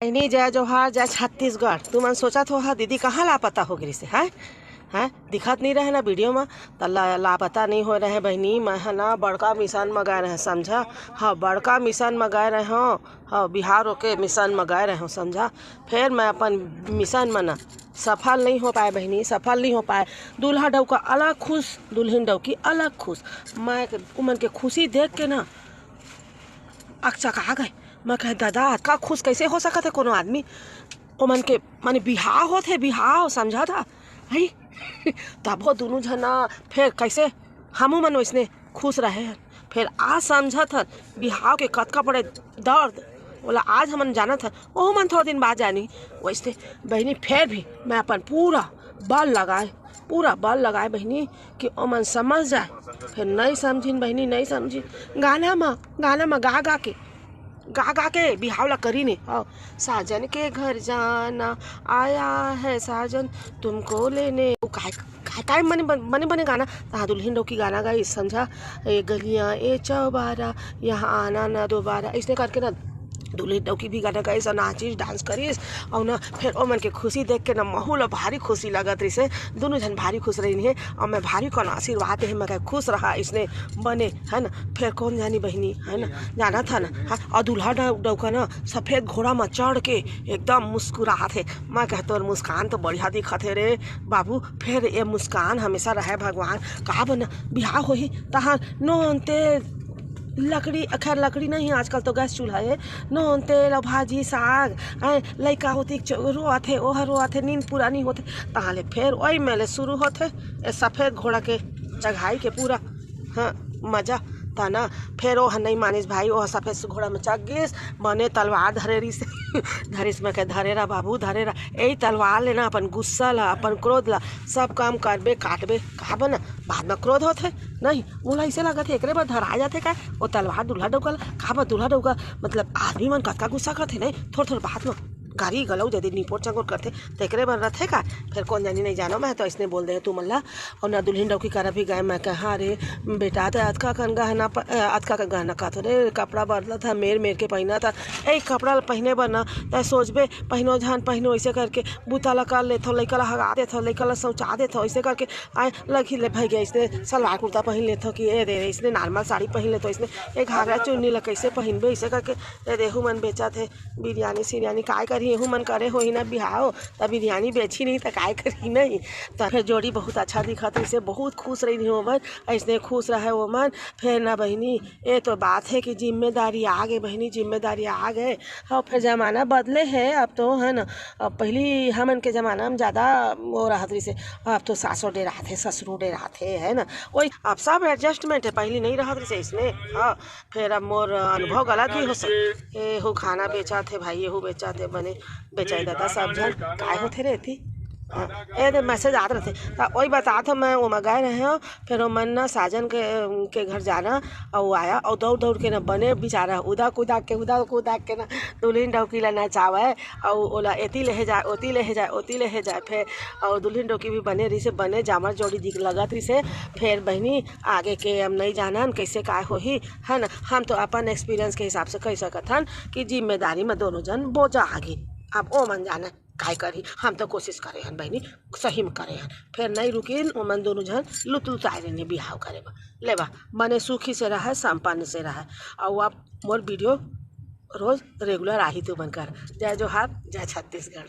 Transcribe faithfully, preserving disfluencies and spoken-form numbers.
बहिनी, जय जोहार, जय छत्तीसगढ़। तुमन सोचत हो, हा, दीदी कहाँ लापता हो गिस हे, हैं? हैं? दिखत नहीं रहे ना वीडियो में, त ला-, लापता नहीं हो रहे बहिनी। मैं ह ना बड़का मिशन में गए रहे, समझा? हाँ, बड़का मिशन में गए रहे हो, हाँ, बिहार होके मिशन में गए रहे हो, समझा? फिर मैं अपन मिशन में ना सफल नहीं हो पाए बहिनी, सफल नहीं हो पाए। दूल्हा डौका अलग खुश, दुल्हन डौकी अलग खुश। मैं उमन के खुशी देख के ना अकचका गए। मैं कहे, "दादा, अतका खुश कैसे हो सकत हे कोनो आदमी?" ओमन के माने बिहाव होत हे, बिहाव, समझा था, है? तब हो दुनू झना, फिर कैसे हमू मन वैसने खुश रहे हन। फिर आज समझत हन बिहाव के कतका बड़े दर्द, ओला आज हमन जानत हन, ओहू मन थोड़ा दिन बाद जानी। वैसने बहिनी, फिर भी मैं अपन पूरा बल लगाए, पूरा बल लगाए बहिनी, कि ओमन समझ जाए। फिर नहीं समझिन बहिनी, नहीं समझिन। गाना म, गाना म गा गा के, गा गा के बिहाव ला करिन हे। हाँ, साजन के घर जाना आया है साजन तुमको लेने। वो काय, काय, काय मने बन-, बने, बने गाना। हाँ, दुल्हन डौकी गाना गाइस, समझा? ए गलियां, ए चौबारा, यहाँ आना ना दोबारा, ऐसने करके ना दुल्हन डौकी भी गाना गाइस और नाचिस, डांस करिस। और ना फिर ओमन के खुशी देख के ना महू ला भारी खुशी लगत रहिस हे। दुनू झन भारी खुश रहिन हे और मैं भारी कोनो आशीर्वाद हे, मैं कहे, "खुश रहा, इसने बने," है ना। फिर कौन जानी बहिनी, है ना, जाना था ना, हाँ, और दूल्हा डौ-, डौका ना सफेद घोड़ा में चढ़ के एकदम मुस्कुरात हे। मैं कहे, "तोर मुस्कान तो बढ़िया दिखत हे रे बाबू, फिर ये मुस्कान हमेशा रहे भगवान।" का बना बिहाव होही तहार नोन तेल लकड़ी, खैर लकड़ी नहीं, आजकल तो गैस चूल्हा हे, नोन तेल और भाजी साग, हैं, लइका होती च-, रोआत हे, ओह रोआत हे, नींद पूरा नहीं होते, तहाँ ले फिर वही मेले शुरू होते, ए सफेद घोड़ा के चघाई के पूरा, हाँ, मजा। तना फिर ओह नहीं मानिस भाई, ओह सफेद घोड़ा में चघ गिस, बने तलवार धरे रहिस हे। धरिस में के, "धरे रहा बाबू, धरे रहा, यही तलवार लेना, अपन गुस्सा ला, अपन क्रोध ला, सब काम करबे, काटबे, का बना, बाद में क्रोध होत हे, नहीं?" मोला ऐसे लगत हे, एकरे बर धराए जाथे का? वो तलवार दूल्हा डौका ला, का बर दूल्हा डौका? मतलब, आदमी मन कतका गुस्सा करथे, नहीं? थोर थोर बात में गारी गलौज यदि निपोर चंगोर करथे, त एकरे बर रथे का? फिर कौन जानी, नहीं जानो, मैं तो ऐसने बोल दे तुमन ला। और ना दुल्हन डौकी करा भी गए, मैं कहा, "रे बेटा, त अतका कन गहना प-, अ, अतका कन गहना कहत हो रे, कपड़ा बदलत ह, मेर मेर के पहिनत ह, ए कपड़ा ल पहिने बर ना, तै सोचबे, पहिनो झन पहिनो, ऐसे करके बुता ला कर लेथो, लइका ला हगा देथो, लइका ला शौचा देथो, ऐसे करके आए लगी ले भई गए, इसने सलवार कुर्ता पहिन लेथो कि ए दे, इसने नॉर्मल साड़ी पहिन लेथो, इसने ए घाघरा चुन्नी ला कैसे पहिनबे, ऐसे करके ए देहू मन बेचत हे बिरयानी सिरयानी, काय करही, एहू मन करे होही ना बिहाव, त बिरयानी बेचही नहीं त काय करही नहीं।" त फिर जोड़ी बहुत अच्छा दिखत रहिस हे, बहुत खुश रहिन हे ओमन, ऐसने खुश रहे ओमन। फिर ना बहिनी, ए तो बात हे कि जिम्मेदारी आ गए बहिनी, जिम्मेदारी आ गए। हाँ, फिर जमाना बदले हे अब तो, है ना? अब पहली हमन के जमाना में ज्यादा वो रहत रहिस हे, अब तो सासो डेरात हे, ससुरो डेरात हे, है ना? वही अब सब एडजस्टमेंट हे, पहली नहीं रहत रहिस हे इसने। हाँ, फिर अब मोर अनुभव गलत भी हो सके। एहू खाना बेचत हे भाई, एहू बेचत हे, बने बेचाई दादा, सब झन काय होथे रे एती? हाँ, ए दे मैसेज आत रहिथे। त वही बतात हो, मैं ओमा गए रहे हो, फिर ओमन ना साजन के, के घर जाना, और वो आया, और दौड़ दौड़ के ना बने बेचारा उदक उदक के, उदक उदक के ना दुल्हन डौकी ला नचावे, और ओला एती ले जाए, ओती ले जाए, ओती ले जाए, फिर और दुल्हन डौकी भी बने रहिस हे, बने जामर जोड़ी दिख लगत रहिस हे। फिर बहिनी, आगे के हम नहीं जानन कैसे काय होही, है ना? हम तो अपन एक्सपीरियंस के हिसाब से कह सकत हन कि जिम्मेदारी में दोनों जन बोजा आगे। अब ओमन जाने काय करही, हम तो कोशिश करे हन बहिनी, सही में करे हन, फिर नहीं रुकिन, ओमन दोनों जन लुत लुताए रहिन बिहाव करे बर। ले बा, बने सुखी से रहे, संपन्न से रहे। और अब मोर वीडियो रोज रेगुलर आही तुमन कर। जय जोहार, जय छत्तीसगढ़।